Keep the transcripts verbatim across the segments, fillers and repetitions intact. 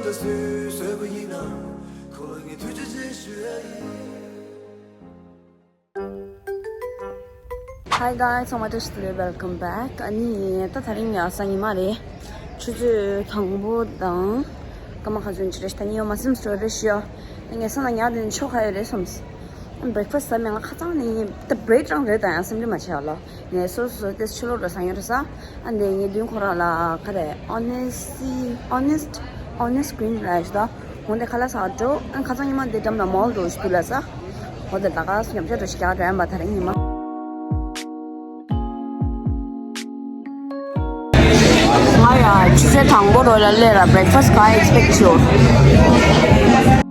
ད་སུས་བཟོས་པ་ཡིན་ན། ཁོ་ལ་ངས་ཐུགས་རྗེ་ཆེ་ཞུ་ཡ་ཡིན། Hi guys, so much to welcome back. ཨ་ནི་ད་དེ་རིང་ཡ་གཟའ་ཉི་མ་རེད། ཆུ་ཚོད་དང་པོ་དང་སྐར་མ་ག་ཚོད་ཅིག་རེད། ད་ནི་ཡོད་མ་སེམས་སྤྲོ་རེ་ཞུ་ཡ། ངས་ས་ན་ཉལ་དེ་ནི་ཆོ་ག་ཡོད་རེད་སོམས། Breakfast ཟ་མེད། ང་ཁ་སང་ནས་ད་bread རང་རེད། ད་ཡང་སེམས་ཁྲལ་མ་བྱེད་ཨ་ལོ། ངས་སོ་སོ་སོ་ཏེ་ཕྱི་ལོགས་ར་ཟ་ཡོད་རེད་ས། ཨ་ནས་ངའི་མདུན་ཁོ་རང་ལ་ག་རེ་honest honest honest cream ར་ཞིག་ད། འོ་འདི་ཁ་ལག་ཟ་འགྲོ། ཨ་ཁ་སང་ཉི་མ་འདི་འགྲམ་ལ་mall འགྲོ་ཞིག་འདུག་ལ་ས། འོ་འདི་ད་ག་སུ་ཉམས་ཆག་འགྲོ་ཞིག་རྒྱག་འགྲོ་ཡ་མ་ད་རེ་ཉི་མ། ང་ཡ་ཆུ་ཚོད་དང་པོ་རོ་ལ་སླེབས་ར་breakfast ག་expect བྱོས།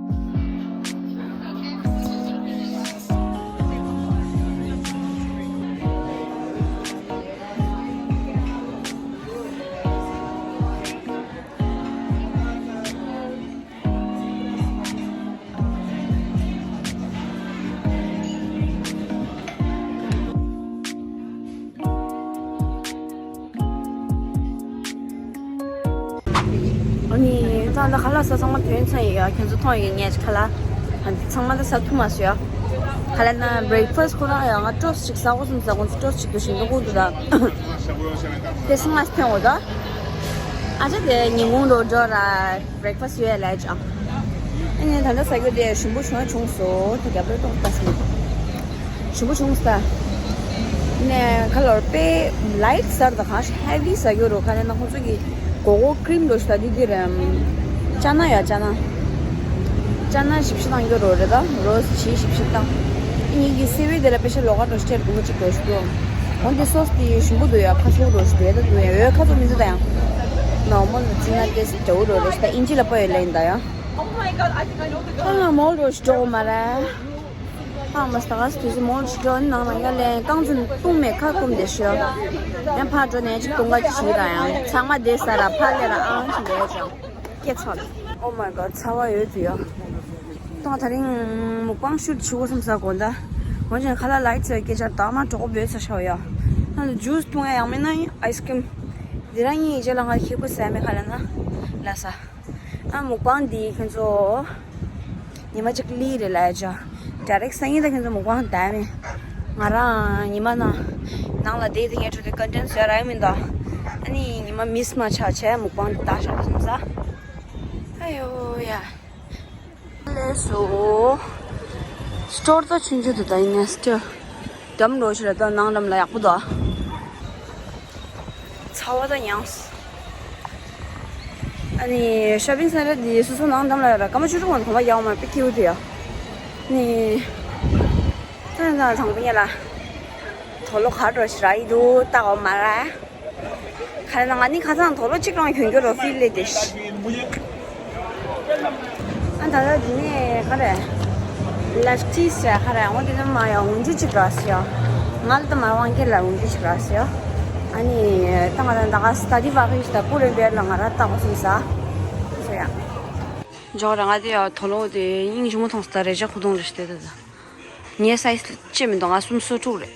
ཨ་ནི་ད་ལྟ་ཁ་ལག་ཟ་ཚང་མ་ཐོན་ཚར་ཡོད་ཡ། ཁྱོད་ཚོ་མཐོང་ཡོད་ངས་ཁ་ལག་ཨ་ནི་ཚང་མ་ད་ཟ་ཐུབ་མ་སོང་ཡ། ཁ་ལག་ན་breakfast ཁོ་རང་ཡ་ང་toast ཅིག་ཟ་དགོས་བསམ་ཟ་དགོས་toast ཅིག་ཏུ་ཞིམ་པོ་ཁུག་འདུག་ད། དེ་སྔ་ཐོན་འོ་ད། ཨ་ཅག་དེ་ཉིན་གུང་རོ་འགྲོ་ར་breakfast ཡོད་ལས་ཅག་ཨ་ནི་ད་ལྟ་ཟ་རྒྱུ་དེ་ཞིམ་པོ་བྱུང་བྱུང་སོ། དེ་རྒྱབ་ལོས་གཏོང་ལྟ་སོང་། ཞིམ་པོ་བྱུང་ས། ནས་ཁ་ལོར་དཔེ་light ཟ་ར་ད་གང་ཞིག་heavy ཟ་རྒྱུ་རོ། ག་རེ་ན་ཁོ་ཚོ་གི་མགོ་སྐོར་cream འགྲོ་ཞིག་ད་དེ་དེ་རེད། ཅ་ན་ཡ་ཅ་ན། ཅ་ན་ཞིབ་ཞིབ་བཏང་རྒྱུ་རོ་རེད་ད། rose ཆི་ཞིབ་ཞིབ་བཏང་། ཨ་ནི་གི་སི་ཝི་དེ་ལ་དཔེ་ཤ་ལོག་ག་འགྲོ་ཞིག་སྤྲད་དགོས་མོ་ཅིག་འགྲོ་ཞིག་འགྲོ། འོན་ཏེ་sauce དེ་ཞིམ་པོ་འདུག་ཡ། ཁ་ཚུགས་འགྲོ་ཞིག་འདུག་ཡ། ད་འདུག་ཡ་འོའི་ཁ་ཚུགས་མི་འདུག་ད་ཡང་། ན་མོ་ལ་ཅི་ན་ཏེ་སི་འདྲ་བོ་འགྲོ་རེ་ཞིག་ད་ཨིན་ཇི་ལ་པ་ཡོད་ལ་ཡིན་ད་ཡ། ཨ་ང་མོལ་འགྲོ་ཞིག་འགྲོ་མ་རེད། ཨ་མ་སྟག་ག་དུས་སུ་མོལ་ཞིག་འགྲོ་ནང་ལ་ཡ་ལན་རྐང་ཚུན་བཏུང་མེད་ཁ་སྐོམ་དེ་ཤོ། ཡང་ཕར་འགྲོ་ནས་ཅིག་བཏུང་ག་ཅིག་བྱིས་ར་ཡང་ཚང་མ་བསྡད་ས་ར་ཕར་ལས་ར་ཨང་ཅིག་འགྲོ་ཅང་སྐྱེ་ཚར། Oh my god ཚ་བ་ཡོད་དུ་ཡ། ཏང་དེ་རིང་མུག་པང་ཤུར་ཆུ་བོ་སུམ་ས་དགོན་ད། འོན་ཀྱང་ཁ་ལག་ལའི་ཚོའི་སྐད་ཆ་དག་མ་གྲོགས་པོ་བོད་ས་ཤོ་ཡ། ན་ལ་ཇུས་བཏུང་ཡ་ཡང་མིན་ན་ཨའི་སི་ཀྲིམ། འདི་རང་ཉིད་རྗེས་ལ་ང་ཁེ་པོ་ཟས་མེད་ཁ་ལ་ན། ལ་ས། ཨ་མུག་པང་འདི་ཁྱོད་ཚོ། ཉི་མ་གཅིག་ལི་རེ་ལ་ཡ་ཅ། direct སང་ཉིན་ད་ཁྱོད་ཚོ་མུག་པང་བསྡད་མེད། ང་རང་ཉི་མ་ན། ནང་ལ་བསྡད་དེ་ངས་འཕྲོ་དེ་content བཟོས་ར་ཡོད་མིན་ད། ཨ་ནི་ཉི་མ་miss མ་ཆགས་བྱས་མུག་པང་འདི་ལྟ་ཤག་སོང་ས། ཨ་ཡོ་ཡ། ལས་སོ། store ད་ཆུང་ཆུང་དུ་ད་ཡིན་ན་store། འགྲམ་འགྲོ་ཞིག་ལ་ད་ནང་འགྲམ་ལ་ཡག་པོ་འདུག་ཚ་བ་ད་མྱངས། ཨ་ནི་shopping center འདི་སོ་སོ་ནང་འགྲམ་ལ་ཡོད་ར་སྐར་མ་བཅུ་དྲུག་མ་གོམ་པ་ཡག་མ་པི་ཁྱིའུ་དེ་ཡ། ནི། ད་ནི་ད་དང་པོ་ཉལ་ལ། དོ་ལོ་ག་འགྲོ་ཞིག་ར་ཡི་འདུག་ལྟ་འོ་མ་ར། ཁ་རེ་ན་ང་ནི་ཁ་སང་དོ་ལོ་གཅིག་རང་གྱོན་གྱོན་རོ་ཕིལ་ལེ་དེ་ཤི། ཨ་ད་ད་དེ་ནས་ག་རེ། ལེབ་ཊིས་ཡ་ག་རེ་འོ་དེ་ནས་མ་ཡ་འུན་ཇུ་གཅིག་ར་སི་ཡ། ང་ལ་ད་མ་དབང་སྐྱེད་ལ་འུན་ཇུ་གཅིག་ར་སི་ཡ། ཨ་ནི་ད་ང་ད་ད་ག་སི་ད་དི་བ་གི་ཤི་ད་ཀུ་རེ་བེར་ལ་ང་ར་ལྟ་གོ་སོང་ས། སོ་ཡ། འཇོག་ར་ང་དེ་ཡ་དོ་ལོ་དེ་སྙིང་རྗེ་མོ་མཐོང་ས་ད་རེ་ཅག་ཁུ་དུང་རེ་ཤི་དེ་ད་ད། ངའི་size ལ་ཅི་མི་འདུག་ང་སུམ་སོ་དྲུག་རེད།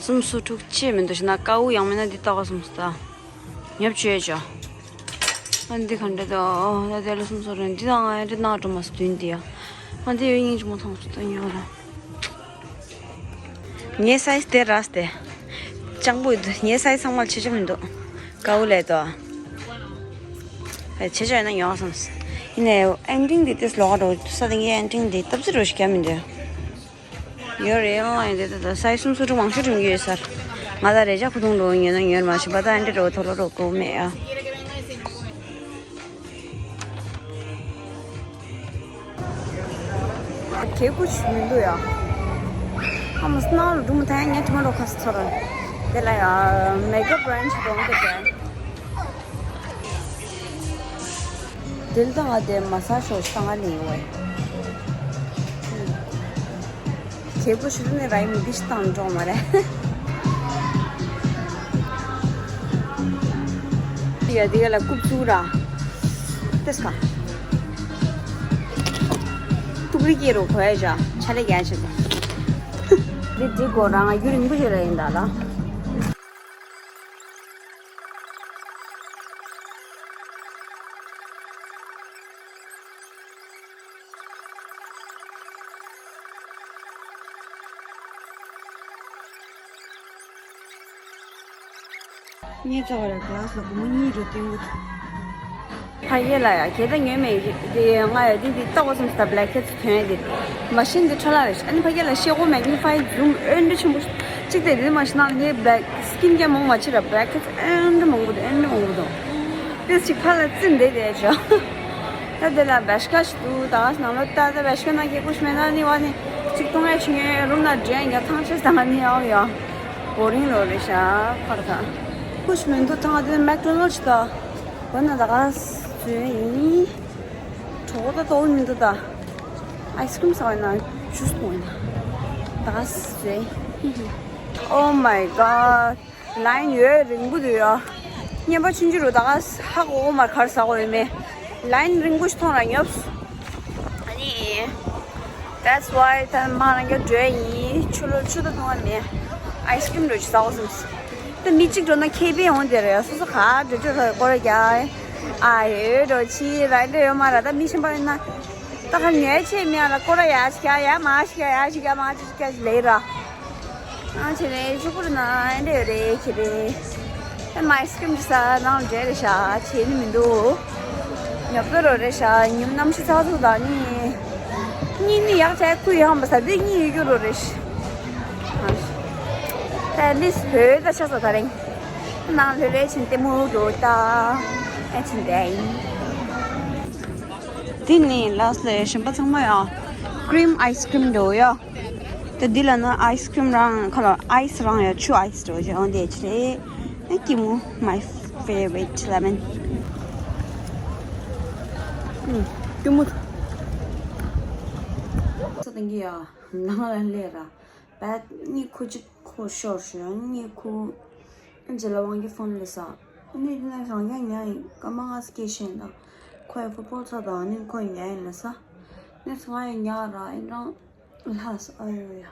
སུམ་སོ་དྲུག་ཅི་མི་འདུག་ཞེ་ན་ཀའུ་ཡང་མིན་ན་འདི་ལྟ་ག་སོང་ས་ད། ཉབ་ཆོས་ཅོ། ཨ་འདི་ག་འདྲ་འདུག་ད་དེ་ལ་སུམ་སོ་རེད། འདི་དང་ང་འདི་ནང་འགྲོ་མ་སོ་དུས་འདི་ཡ། ཨ་འདི་ཡོད་སྙིང་རྗེ་མོ་མཐོང་སོ་ད་ཉོ་ར། ངའི་size དེ་ར་སྟེ། སྤྱང་པོ་ཡོད་འདུག་ངའི་size ཚང་མ་ལ་ཆེ་ཆེ་མི་འདུག་ཀའུ་ལས་དོ། ཆེ་ཆེ་ཡོད་ན་ཉོ་བསམས། ཡིན་ནའི་ཨན་ཏིང་འདི་ཏེས་ལོག་འགྲོ་ས་དེ་ངའི་ཨན་ཏིང་འདི་སྟབས་ཚེ་རོ་ཞིག་རྒྱབ་མི་འདུག་ཡོད་རེད་ཨང་ཡིན་དེ་ད་ད་སའི་སུམ་སོ་དྲུག་མང་ཤོས་དྲུག་ཡོད་སར། ང་ད་རེ་ཅག་ཁུ་ཐུང་འགྲོ་ཉོས་ན་ཉོས་མ་ཤི་པ་ད་ཨན་ཏེ་འགྲོ་ཐོ་ལོ་འགྲོ་གོ་མེད་ཨ། གལ་ཀུ་ཆུ་མི་འདུག་ཡ། ཨ་མ་སྣང་ལ་འགྲོ་མི་ཐང་ཡ་ངས་ཐུ་མ་འགྲོ་ཁ་སི་ཚོར། དེ་ལ་ཡ་མེ་ཀབ་བྷ་རན་ཆུ་འགྲོ་མི་འདུག་གས། དེ་ལྟ་ང་དེ་མ་ས་ཤོག་ཤང་ང་ལིང་བས། གལ་པོ་ཤི་ནི་རའི་མི་འདི་ཤི་དང་འགྲོ་མ་རེད། ཡ་དེ་ག་ལ་རྐུབ་བཙུགས་ར། ཏེས་ཀ་ཏུག་རི་སྐྱེ་རོ་གོ་ཡ་ཇ་ཆ་ལེ་རྒྱ་ཆེ་ད། འདི་འདི་གོ་རང་ང་རྒྱུ་རིང་པོ་ཞིག་ར་ཡིན་ད་ལ། ངས་ཚ་བ་ར་ག་ལ་སོགས་མོ་གཉིས་རུ་སྟོན་གོ། ཕ་གི་ལ་ཡ་གལ་ཏེ་ཉོས་མེད་དེ་ང་ཡ་དེ་དེ་ལྟ་བ་སོང་ད་black cats་ཐོན་ཡ་དེ་མ་ཤེས་འདི་ཁྲ་ལ་རེད། ཨ་ནི་ཕ་གི་ལ་ཤེས་གོ་magnify zoom་ཨོན་འདྲ་ཆེན་པོ་གཅིག་དེ་དེ་མ་ཤེས་ན་ངའི་black skin་care་མང་མ་ཆེ་ར་black cats་ཨོན་འདྲ་མང་པོ་འདུག་ཨོན་འདྲ་མང་པོ་འདུག་དེ་གཅིག་ཕ་ལ་རྩི་འདི་དེ་ཆོ། ད་དེ་ལ་བེ་ཤ་ཞིག་འདུག་ད་ནང་ལོ་ད་ད་བེ་ཤ་ན་ཁེ་ཁུ་ཤ་མེད་ན་ནི་བ་ནི་གཅིག་གཏོང་ཡ་ཆུ་ངའི་རུམ་ན་འདྲེན་ཡ་ཐང་ཆེ་ས་ང་ནི་ཡོང་ཡོང་། boring་ལོ་རེད་ཤག་ཁར་ད། ཁུ་ཤ་མི་འདུག་ཐང་དེ་McDonald's་ད། བ་ན་ད་ག་ཟོས་ཡིན། གྲོགས་ད་ཏོག་མི་འདུག་ད། ice cream་ཟ་བ་ན་juice་གཏོང་ཡིན། ད་ག་ཟོས། Oh my god. line་ཡོད་རིང་པོ་འདུག་ཡ། བརྙན་པ་ཆུང་ཆུང་རུ་ད་ག་ཧ་གོ་གོ་མ་གར་ཟ་གོ་ཡོད་མེད། line་རིང་པོ་ཞིག་མཐོང་ར་ཉོབ། ཨ་ནི། that's why་ད་མ་རང་གི་འགྲོ་ཡིན་ཆུ་ལོ་ཆུ་ད་མཐོང་བ་མེད། ice cream་རུ་ཞིག་ཟ་གོ་སོང་། ད་མི་གཅིག་འགྲོ་ན་ཁེ་པེ་ཡོང་དེ་རེད་སོ་སོ་ག་འགྲོ་འགྲོ་ར་སྐོར་རྒྱག་ཨ་ཡོད་འགྲོ་ཆི་ར་འགྲོ་ཡོད་མ་ར་ད་མི་ཤིན་པ་ཡིན་ན། ད་ག་ཉོས་ཆེ་མེད་ལ་སྐོར་ར་ཡ་ཞིག་ཡ་ཡ་མ་ཞིག་ཡ་ཡ་ཞིག་ཡ་མ་ཞིག་ཡ་ཞིག་ལེ་ར། ཨ་ཆེ་རེད་ཤུ་པུར་ན་ཨེ་འདྲ་ཡོད་རེད་ཁྱེད་རེད། ཨེ་མ་ཨའི་སི་ཀྲིམ་གྱི་ས་ནང་འདྲ་རེད་ཤག་བྱེད་ནི་མི་འདུག་ཉོབ་ཏོ་རོ་རེད་ཤག་ཉིམ་གནམ་གཤིས་ཚ་ཚུགས་དང་ནི། གཉིད་ནི་ཡག་ཆ་ཁུ་ཡང་མ་ཟ་དེ་གཉིད་ཡོད་རྒྱུ་རོ་རེད་ཤག་ད་ལིས་བོད་ད་ཆགས་ས་ད་རིང་། ནང་ལྷོད་ལྷོད་ཕྱིན་ཏེ་མོ་འགྲོ་ད། ཨེ་ཕྱིན་ཏེ་ཨིན། དེ་ནི་ལགས་སེ་གཞན་པ་ཚང་མ་ཡང་cream ice cream་འགྲོ་ཡ། ད་འདི་ལ་ན་ice cream་རང་ཁ་ལ་ice་རང་ཡ་ཆུ་ice་འགྲོ་ཡ་འོང་དེ་ཆེ་རེད། ཨེ་ཀི་མུ། my favorite lemon། ཀི་མུ། ས་དང་གི་ཡ་ནང་ལ་ལས་ར། བད་ནི་ཁོ་ཅིག་ཁོ་ཤོར་ཤོར་ནི་ཁོ། ཨ་ཇེ་ལ་དབང་གི་ཕོན་ལས་ས། ནི་དེ་ནས་རང་ཉག་ཉག་ཡིན་སྐར་མ་ལྔ་སྐྱེས་ཤེས་དང་། ཁོ་ཡི་ཕོ་ཕོ་ཚ་དང་ནི་ཁོ་ཡི་ཉག་ཡིན་ལས་ས། ནི་ང་ཡི་ཉག་ར་ཨིན་རང་ལྷ་ས་ཨ་ཡོ་ཡ།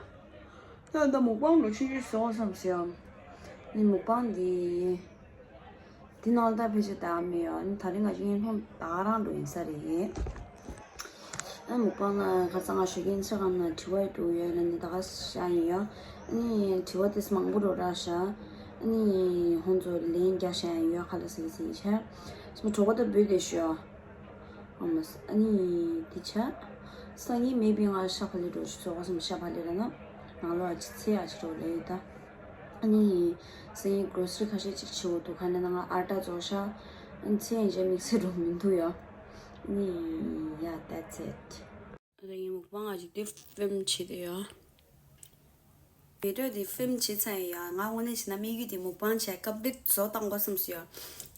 ད་ད་མུག་པང་ལོ་ཆུང་ཆུང་བཟོ་བསམ་སི་ཡ། ནི་མུག་པང་འདི། དེ་ནང་ལ་ད་ཕལ་ཆེར་ད་མི་ཡོད། ཨ་ནི་ད་རིང་ང་ཅིག་སྔོན་ད་རང་འགྲོ་ཡིན་ས་རེད། ཨ་མུག་པང་ལ་ཁ་སང་ང་ཞོགས་ཀས་ཚེ་གང་ན་དྲི་བ་འགྲོ་ཡོད་ལ་ནི་ད་ག་ཤ་ཡིན་ཡོད། ཨ་ནི་དྲི་བ་དེ་མང་པོ་འགྲོ་ར་ཤ། ཨ་ནི་ཧོན་ཚོ་ལན་རྒྱག་ཤ་ཡིན་ཡོད་ཁ་ལ་སི་སི་ཤ། སི་མ་གྲོགས་པོ་ད་བུད་དེ་ཤོ། ཨ་མ་ཨ་ནི་དེ་ཆ། སང་ཉིན་མེ་བི་ང་ཤ་བ་ལི་འགྲོ་ཤི་ཚོ་ག་སི་མ་ཤ་བ་ལི་ར་ན། ནང་ལོ་ཨ་ཅི་ཚེ་ཨ་ཅི་འགྲོ་ལེ་ཡོད་ད། ཨ་ནི། སང་ཉིན་grocery་ཁ་ཤས་ཅིག་བྱེད་འོ་འདུག་ཁ་ནས་ནང་ཨ་ཊ་རྫོགས་ཤག་ཨ་ནི་ཚེ་ཡིན་ཅེ་དམིགས་བསལ་འགྲོ་མི་འདུག་ཡོ། ཨ་ནི། yeah, that's it. ད་ངའི་མུག་པང་ཨ་ཅིག་དེ་ཕིལམ་བྱེད་དེ་ཡོ། བི་ཌིའོ་དེ་ཕིལམ་བྱེད་ཚར་ཡོད་ཡ། ང་དངོས་གནས་བྱས་ན་དམིགས་ཡུལ་དེ་མུག་པང་བྱས་སྐབས་དེ་བཟོ་བཏང་དགོས་བསམ་སོང་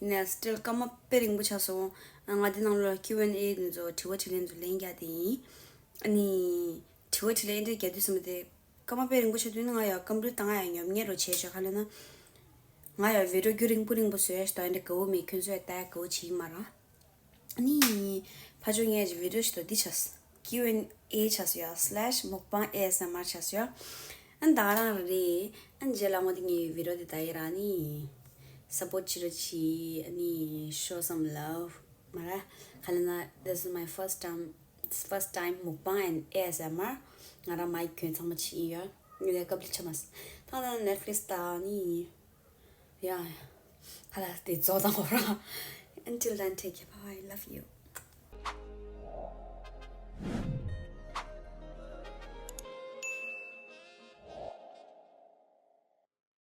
ཡ། ཡིན་ནའི་still་སྐར་མ་དཔེ་རིང་པོ་ཆགས་སོང་། ང་དེ་ནང་ལོ་Q and A་དེ་ཚོ་དྲི་བ་དྲིས་ལན་ཚོ་ལན་རྒྱག་དེ་ཡིན། ཨ་ནི། དྲི་བ་དྲིས་ལན་དེ་རྒྱག་དུས་ཙམ་དེ། སྐར་མ་དཔེ་རིང་པོ་ཆགས་དུས་ནི་ང་ཡང་སྐམ་རུས་བཏང་ཡ་ཉོབ་ཉེ་རུ་བྱས་ཆོག་ག་ལ་ན། ང་ཡང་བི་ཌིའོ་རྒྱུན་རིང་པོ་རིང་པོ་བཟོ་ཡ་ཞིག་དང་འདྲ་དགའ་བོ་མེད། ཁྱོད་ཚོ་ཡ་ལྟ་ཡ་དགའ་བོ་བྱེད་ཀྱི་མ་རེད། ཨ་ནི། ཕ་ཆོས་ངས་ཀྱི་བི་ཌིའོ་ཞིག་དང་འདི་ཆགས། Q and A་ཆགས་སོ་ཡ་slash mukbang A S M R་ཆགས་སོ་ཡ། ཨ་ནི་ད་རང་རེད། ཨ་ནི་རྗེས་ལ་ངོ་དེ་ངའི་བི་ཌིའོ་དེ་ད་ཡི་ར་ནི། support་བྱེད་རོགས་གྱིས། ཨ་ནི་show some love། མ་ར། ག་ལ་ན། this is my first time, first time mukbang and A S M R། ང་རང་མའི་གྱོན་ཚང་མ་ཕྱིན་ཡོད། ངས་ལས་སྐབས་ལ་ཆ་མ་སི། ད་ད་Netflix་ལྟ་ནི། ཡ། ག་ལ་དེ་རྫོགས་དང་འོ་ར། Until then, take care. Bye. Love you.